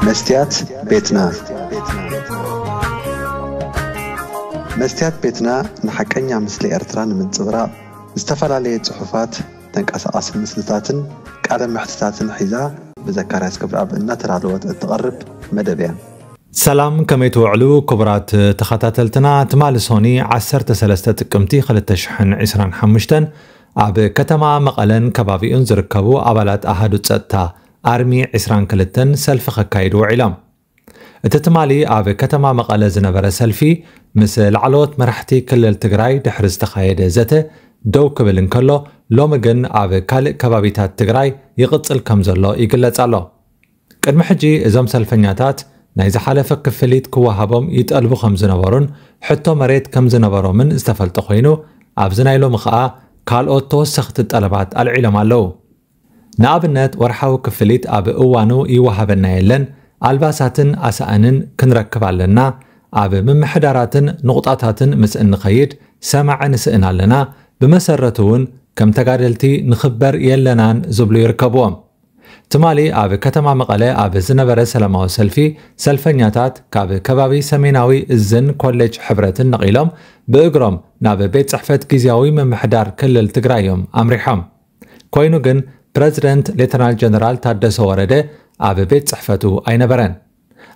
መስትያት ቤትና። መስትያት ቤትና ንሓቀኛ ምስሊ ኤርትራ ንምንጽብራቕ ዝተፈላለየ ጽሑፋት፣ ተንቀሳቓሲ ምስልታትን ቃለ መሕትታትን ሒዛ ብዘካርያስ ክብረኣብ እናተዳለወት እትቐርብ መደብ እያ። ሰላም፣ ከመይ ትውዕሉ ክቡራት ተኸታተልትና? ትማሊ ሶኒ ዓሰርተ ሰለስተ ጥቅምቲ ክልተ ሽሕን ዕስራን ሓሙሽተን ኣብ ከተማ መቐለን ከባቢኡን ዝርከቡ ኣባላት ኣሃዱ ጸጥታ ኣርሚ ዕስራን ክልተን ሰልፊ ከካይዱ ውዒሎም። እቲ ትማሊ ኣብ ከተማ መቐለ ዝነበረ ሰልፊ ምስ ላዕለዎት መራሕቲ ክልል ትግራይ ድሕሪ ዝተኻየደ ዘተ ደው ክብል እንከሎ፣ ሎሚ ግን ኣብ ካልእ ከባቢታት ትግራይ ይቕጽል ከም ዘሎ ይግለጽ ኣሎ። ቅድሚ ሕጂ እዞም ሰልፈኛታት ናይ ዝሓለፈ ክፍሊት ክወሃቦም ይጠልቡ ከም ዝነበሩን ሕቶ መሬት ከም ዝነበሮምን ዝተፈልጠ ኮይኑ፣ ኣብዚ ናይ ሎሚ ኸኣ ካልኦት ተወሰኽቲ ጠለባት ኣልዒሎም ኣለዉ። ንኣብነት፣ ወርሓዊ ክፍሊት ኣብ እዋኑ ይወሃበና የለን፣ ኣልባሳትን ኣሳእንን ክንረክብ ኣለና፣ ኣብ ምምሕዳራትን ንቑጣታትን ምስ እንኸይድ ሰማዒ ንስእን ኣለና፣ ብመሰረቱ እውን ከም ተጋደልቲ ንኽበር የለናን ዝብሉ ይርከብዎም። ትማሊ ኣብ ከተማ መቐለ ኣብ ዝነበረ ሰላማዊ ሰልፊ፣ ሰልፈኛታት ካብ ከባቢ ሰሜናዊ እዝን ኮሌጅ ሕብረትን ነቒሎም ብእግሮም ናብ ቤት ጽሕፈት ግዝያዊ ምምሕዳር ክልል ትግራይ እዮም ኣምሪሖም። ኮይኑ ግን ፕረዚደንት ሌተናል ጀነራል ታደሰ ወረደ ኣብ ቤት ጽሕፈቱ ኣይነበረን።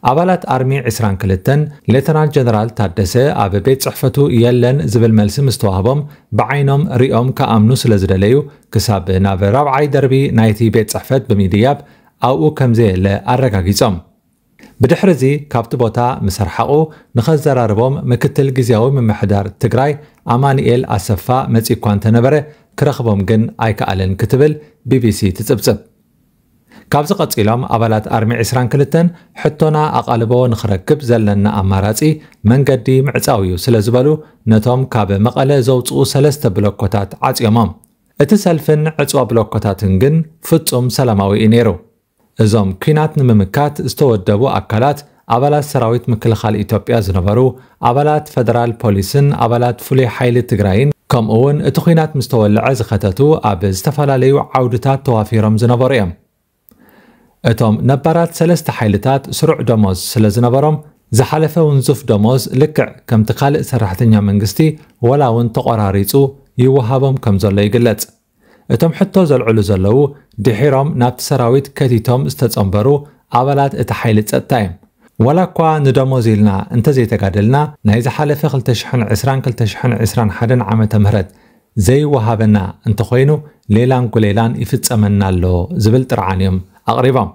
ኣባላት ኣርሚ ዕስራን ክልተን ሌተናል ጀነራል ታደሰ ኣብ ቤት ጽሕፈቱ የለን ዝብል መልሲ ምስ ተዋህቦም ብዓይኖም ሪኦም ክኣምኑ ስለ ዝደለዩ ክሳብ ናብ ራብዓይ ደርቢ ናይቲ ቤት ጽሕፈት ብምድያብ ኣብኡ ከም ዘየለ ኣረጋጊጾም። ብድሕሪ እዚ ካብቲ ቦታ ምስ ኣርሓቑ ንኸዘራርቦም ምክትል ግዝያዊ ምምሕዳር ትግራይ ኣማኑኤል ኣሰፋ መጺኡ እኳ እንተነበረ ክረኽቦም ግን ኣይከኣለን ክትብል ቢቢሲ ትጽብጽብ። ካብዚ ቀጺሎም ኣባላት ኣርሚ ዕስራን ክልተን ሕቶና ኣቓልቦ ንኽረክብ ዘለና ኣማራጺ መንገዲ ምዕጻው እዩ ስለ ዝበሉ ነቶም ካብ መቐለ ዘውጽኡ ሰለስተ ብሎኮታት ዓጽዮሞም። እቲ ሰልፍን ዕጽዋ ብሎኮታትን ግን ፍጹም ሰላማዊ እዩ ነይሩ። እዞም ኲናት ንምምካት ዝተወደቡ ኣካላት ኣባላት ሰራዊት ምክልኻል ኢትዮጵያ ዝነበሩ ኣባላት ፈደራል ፖሊስን ኣባላት ፍሉይ ሓይሊ ትግራይን ከምኡ እውን እቲ ኲናት ምስ ተወልዐ ዝኸተቱ ኣብ ዝተፈላለዩ ዓውድታት ተዋፊሮም ዝነበሩ እዮም። እቶም ነባራት ሰለስተ ሓይልታት ስሩዕ ደሞዝ ስለ ዝነበሮም ዝሓለፈ ውንዙፍ ደሞዝ ልክዕ ከምቲ ካልእ ሰራሕተኛ መንግስቲ ወላ እውን ተቖራሪጹ ይወሃቦም ከም ዘሎ ይግለጽ። እቶም ሕቶ ዘልዕሉ ዘለዉ ድሒሮም ናብቲ ሰራዊት ከቲቶም ዝተጸንበሩ ኣባላት እቲ ሓይሊ ጸጥታ እዮም። ዋላ እኳ ንደሞዝ ኢልና እንተዘይተጋደልና ናይ ዝሓለፈ ክልተ ሽሕን ዕስራን ክልተ ሽሕን ዕስራን ሓደን ዓመተ ምህረት ዘይወሃበና እንተኾይኑ ሌላን ጉሌላን ይፍጸመና ኣሎ ዝብል ጥርዓን እዮም ኣቕሪቦም።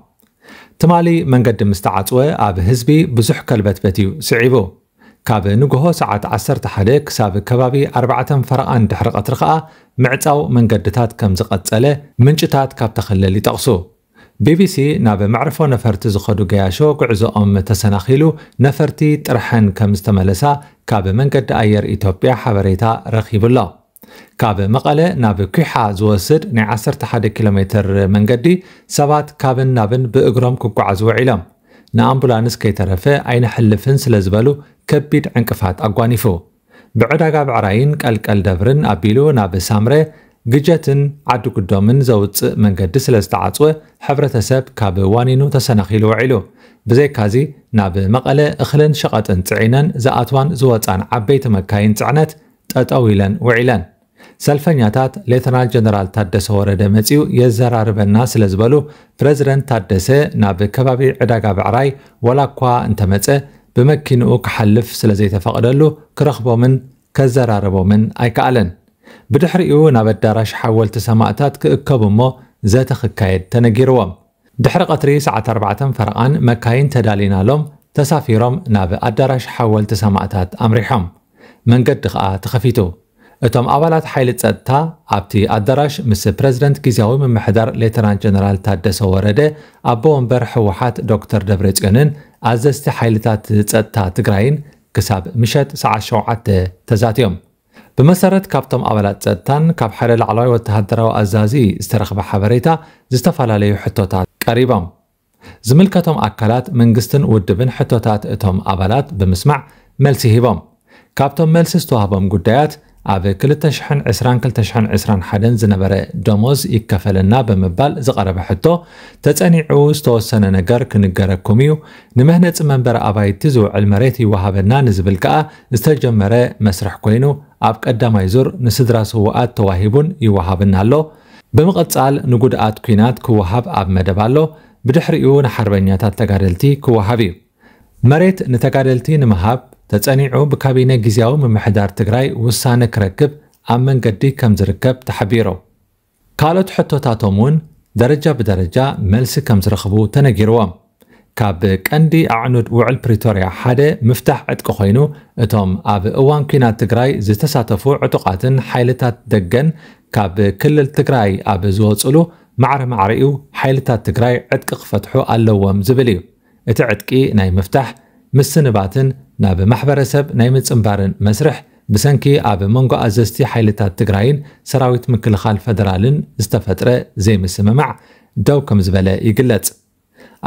ትማሊ መንገዲ ምስ ተዓጽወ ኣብ ህዝቢ ብዙሕ ከልበትበት እዩ ስዒቡ። ካብ ንግሆ ሰዓት ዓሰርተ ሓደ ክሳብ ከባቢ ኣርባዕተን ፈረቓን ድሕሪ ቀትሪ ከኣ ምዕጻው መንገድታት ከም ዝቐጸለ ምንጭታት ካብታ ክልል ይጠቕሱ። ቢቢሲ ናብ መዕርፎ ነፈርቲ ዝኸዱ ገያሾ ጉዕዞኦም ተሰናኺሉ ነፈርቲ ጥርሐን ከም ዝተመለሳ ካብ መንገዲ ኣየር ኢትዮጵያ ሓበሬታ ረኺቡ ኣሎ። ካብ መቐለ ናብ ኲሓ ዝወስድ ናይ ዓሰርተ ሓደ ኪሎ ሜትር መንገዲ ሰባት ካብን ናብን ብእግሮም ክጓዓዙ ውዒሎም። ንኣምቡላንስ ከይተረፈ ኣይንሕልፍን ስለ ዝበሉ ከቢድ ዕንቅፋት ኣጓኒፉ። ብዕዳጋ ብዕራይን ቀልቀል ደብርን ኣቢሉ ናብ ሳምረ፣ ግጀትን ዓዲ ጉዶምን ዘውጽእ መንገዲ ስለ ዝተዓጽወ ሕብረተሰብ ካብ ዋኒኑ ተሰናኺሉ ውዒሉ። ብዘይካዚ ናብ መቐለ እኽልን ሸቐጥን ጽዒነን ዝኣትዋን ዝወጻን ዓበይቲ መካይን ጽዕነት ጠጠው ኢለን ውዒለን። ሰልፈኛታት ሌተናል ጀነራል ታደሰ ወረደ መጺኡ የዘራርበና ስለ ዝበሉ ፕረዚደንት ታደሰ ናብ ከባቢ ዕዳጋ ብዕራይ ዋላ እኳ እንተመጸ ብመኪንኡ ክሓልፍ ስለ ዘይተፈቕደሉ ክረኽቦምን ከዘራርቦምን ኣይከኣለን። ብድሕሪኡ ናብ ኣዳራሽ ሓወልቲ ሰማእታት ክእከቡ እሞ ዘተ ክካየድ ተነጊርዎም። ድሕሪ ቀትሪ ሰዓት ኣርባዕተን ፈረቓን መካይን ተዳሊናሎም ተሳፊሮም ናብ ኣዳራሽ ሓወልቲ ሰማእታት ኣምሪሖም። መንገዲ ኸኣ ተኸፊቱ። እቶም ኣባላት ሓይሊ ጸጥታ ኣብቲ ኣዳራሽ ምስ ፕረዚደንት ግዝያዊ ምምሕዳር ሌተናንት ጀነራል ታደሰ ወረደ፣ ኣቦ ወንበር ህወሓት ዶክተር ደብረጽዮንን ኣዘዝቲ ሓይልታት ጸጥታ ትግራይን ክሳብ ምሸት ሰዓት ሸውዓተ ተዛትዮም። ብመሰረት ካብቶም ኣባላት ጸጥታን ካብ ሓደ ላዕለዋይ ወተሃደራዊ ኣዛዚ ዝተረኽበ ሓበሬታ፣ ዝተፈላለዩ ሕቶታት ቀሪቦም። ዝምልከቶም ኣካላት መንግስትን ውድብን ሕቶታት እቶም ኣባላት ብምስማዕ መልሲ ሂቦም። ካብቶም መልሲ ዝተዋህቦም ጉዳያት ኣብ ክልተ ሽሕን ዕስራን ክልተ ሽሕን ዕስራን ሓደን ዝነበረ ደሞዝ ይከፈለና ብምባል ዝቐረበ ሕቶ ተጸኒዑ ዝተወሰነ ነገር ክንገረኩም እዩ፣ ንመህነጺ መንበሪ ኣባይቲ ዝውዕል መሬት ይወሃበና ንዝብል ከኣ ዝተጀመረ መስርሕ ኮይኑ ኣብ ቀዳማይ ዙር ንስድራ ስውኣት ተዋሂቡን ይወሃብን ኣሎ። ብምቕጻል ንጉድኣት ኲናት ክወሃብ ኣብ መደብ ኣሎ። ብድሕሪኡ ንሓርበኛታት ተጋደልቲ ክወሃብ እዩ። መሬት ንተጋደልቲ ንምሃብ ተጸኒዑ ብካቢነ ግዝያዊ ምምሕዳር ትግራይ ውሳነ ክረክብ ኣብ መንገዲ ከም ዝርከብ ተሓቢሩ። ካልኦት ሕቶታቶም እውን ደረጃ ብደረጃ መልሲ ከም ዝረኽቡ ተነጊርዎም። ካብ ቀንዲ ኣዕኑድ ውዕል ፕሪቶርያ ሓደ ምፍታሕ ዕጥቂ ኮይኑ፣ እቶም ኣብ እዋን ኲናት ትግራይ ዝተሳተፉ ዕጡቓትን ሓይልታት ደገን ካብ ክልል ትግራይ ኣብ ዝወፅሉ ማዕረ ማዕረኡ ሓይልታት ትግራይ ዕጥቂ ክፈትሑ ኣለዎም ዝብል እዩ። እቲ ዕጥቂ ናይ ምፍታሕ ምስንባትን ናብ ማሕበረሰብ ናይ ምጽንባርን መስርሕ ብሰንኪ ኣብ መንጎ ኣዘዝቲ ሓይልታት ትግራይን ሰራዊት ምክልኻል ፈደራልን ዝተፈጥረ ዘይምስምማዕ ደው ከም ዝበለ ይግለጽ።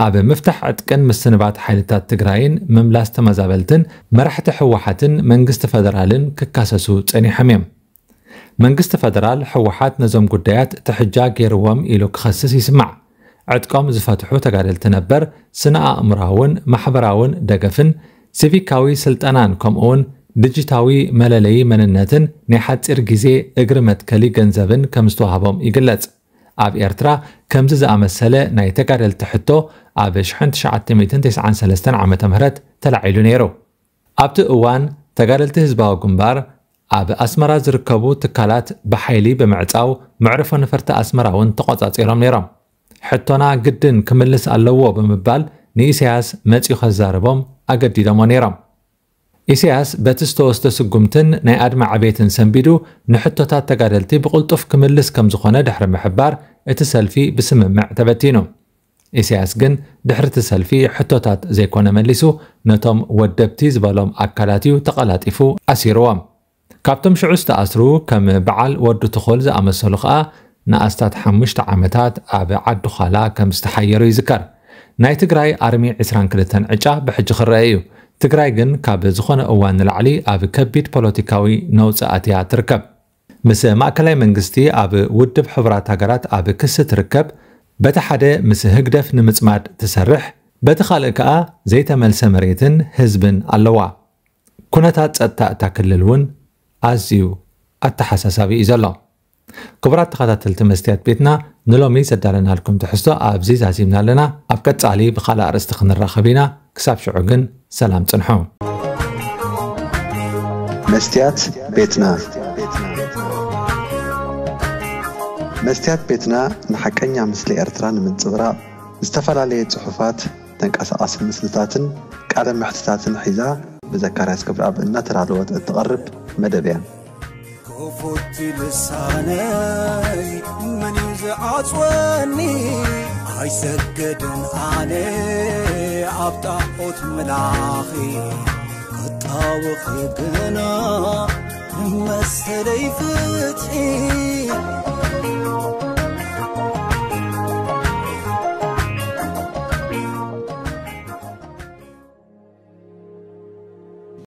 ኣብ ምፍታሕ ዕጥቅን ምስንባት ሓይልታት ትግራይን ምምላስ ተመዛበልትን መራሕቲ ህወሓትን መንግስቲ ፈደራልን ክካሰሱ ጸኒሖም እዮም። መንግስቲ ፈደራል ህወሓት ነዞም ጉዳያት ትሕጃ ገይርዎም ኢሉ ክኸስስ ይስማዕ። ዕጥቆም ዝፈትሑ ተጋደልቲ ነበር ስነ ኣእምራውን ማሕበራውን ደገፍን ሲቪካዊ ስልጠናን ከምኡውን ድጅታዊ መለለዪ መንነትን ናይ ሓፂር ግዜ እግሪ መትከሊ ገንዘብን ከም ዝተዋህቦም ይግለጽ። ኣብ ኤርትራ ከምዚ ዝኣመሰለ ናይ ተጋደልቲ ሕቶ ኣብ ሽሕን ትሽዓተ ሚእትን ተስዓን ሰለስተን ዓመተ ምህረት ተላዒሉ ነይሩ። ኣብቲ እዋን ተጋደልቲ ህዝባዊ ግንባር ኣብ ኣስመራ ዝርከቡ ትካላት ብሓይሊ ብምዕጻው መዕርፎ ነፈርቲ ኣስመራ እውን ተቖጻጺሮም ነይሮም። ሕቶና ግድን ክምልስ ኣለዎ ብምባል ንኢሳያስ መጺኡ ከዛርቦም ኣገዲዶሞ ነይሮም። ኢሳያስ በቲ ዝተወስደ ስጉምትን ናይ ኣድማ ዕቤትን ሰንቢዱ ንሕቶታት ተጋደልቲ ብቕልጡፍ ክምልስ ከም ዝኾነ ድሕሪ ምሕባር እቲ ሰልፊ ብስምምዕ ተበቲኑ። ኢሳያስ ግን ድሕሪ እቲ ሰልፊ ሕቶታት ዘይኮነ መሊሱ ነቶም ወደብቲ ዝበሎም ኣካላት እዩ ተቐላጢፉ ኣሲርዎም። ካብቶም ሽዑ ዝተኣስሩ ከም በዓል ወዲ ትኹል ዝኣመሰሉ ኸኣ ንኣስታት ሓሙሽተ ዓመታት ኣብ ዓዲ ዃላ ከም ዝተሓየሩ ይዝከር። ናይ ትግራይ ኣርሚ ዕስራን ክልተን ዕጫ ብሕጂ ክረአ እዩ። ትግራይ ግን ካብ ዝኾነ እዋን ንላዕሊ ኣብ ከቢድ ፖለቲካዊ ነውጺ ኣትያ ትርከብ። ምስ ማእከላይ መንግስቲ ኣብ ውድብ ሕቡራት ሃገራት ኣብ ክሲ ትርከብ። በቲ ሓደ ምስ ህግደፍ ንምጽማድ ትሰርሕ፣ በቲ ካልእ ከኣ ዘይተመልሰ መሬትን ህዝብን ኣለዋ። ኩነታት ጸጥታ እታ ክልል እውን ኣዝዩ ኣተሓሳሳቢ እዩ ዘሎ። ክቡራት ተኸታተልቲ መስትያት ቤትና፣ ንሎሚ ዘዳለናልኩም ትሕዝቶ ኣብዚ ዛዚምና ኣለና። ኣብ ቀጻሊ ብኻልእ ኣርእስቲ ክንራኸብ ኢና። ክሳብ ሽዑ ግን ሰላም ጽንሑ። መስትያት ቤትና። መስትያት ቤትና ንሓቀኛ ምስሊ ኤርትራ ንምንጽብራቕ ዝተፈላለየ ጽሑፋት፣ ተንቀሳቓሲ ምስልታትን ቃለ መሕትታትን ሒዛ ብዘካርያስ ገብረኣብ እናተዳለወት እትቐርብ መደብ እያ። ክፉት ልሳነይ መን እዩ ዝዓጽወኒ? ኣይሰግድን ኣነ ኣብ ጣዖት ምላኺ፣ ክጣወኺ ግና መሰለይ ፍትሒ።